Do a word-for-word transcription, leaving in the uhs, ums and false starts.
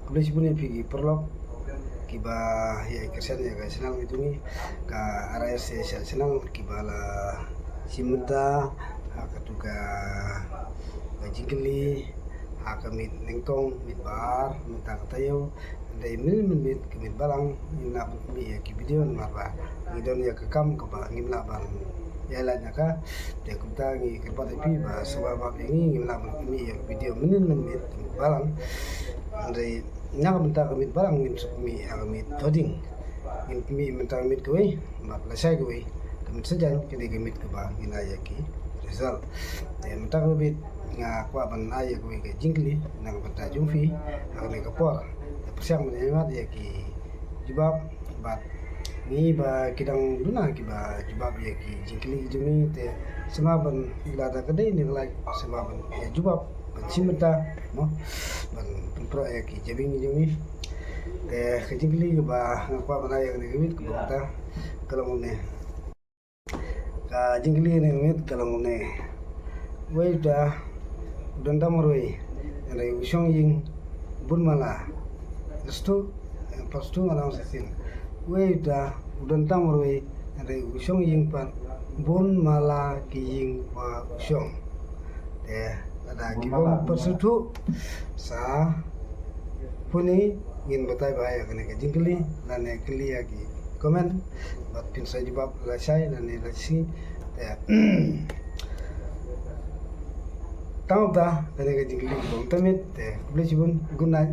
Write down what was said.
Khublei shibun ïa phi ki paralok kiba ïa kyrshan ïa ka channel ka jong ngi, ka R I S A channel, kiba la shim bynta ha katu ka, ka jingkylli ha ka miet nyngkong, miet ba ar, mynta ka taïew. Hynrei mynmiet, ka miet balang ngim lah ban khmih ïa ki video namar ba ngi don ïa ka kam kaba ngim lah ban ïalam ïa ka. Te kumta ngi kyrpad ïa phi ba sngewbha ïa ngi, ngim lah ban khmih ïa ki video mynmiet, mynmiet, ka miet balang. Hynrei na ka bynta ka miet balang ngin sa khmih ha ka miet Thohdieng. Ngin khmih mynta ka miet kawei bad lashai kawei, ka miet Saitjaiñ, ka dei ka miet kaba ngin ai ïa ki result. Te mynta ka miet nga kwah ban ai ïa kawei ka jingkylli na ka bynta jong phi ha kane ka por. Te pyrshang ban ïa mad ïa ki jubab bad ngi ba ki dang duna kiba jubab ïa ki jingkylli ki jong ngi, te sngewbha ban, lada ka dei ne ka lait, sngewbha ban ïa jubab, ban shim bynta mo, ban pynpro ïa ki jabieng ki jong ngi. Te ka jingkylli kaba nga kwah ban ai ïa kane ka miet kaba mynta ka long kumne. Ka jingkylli kane ka miet ka long kumne. Uwei uta u don tang marwei, hynrei u shong ïing bun mala. Verse two, eh, verse two nga dang sa sien. Uwei uta u don tang marwei, hynrei u shong ïing pat bun mala ki ïing ba u shong. Te lada ki bym pyrshah thuh sa puni, ngin batai bha ïa kane ka jingkylli lane kylli ïa ki comment bad phin sa jubab lashai lane lashisngi. Te tang uta kane ka jingkylli kaba mynta miet. Te khublei shibun, good night.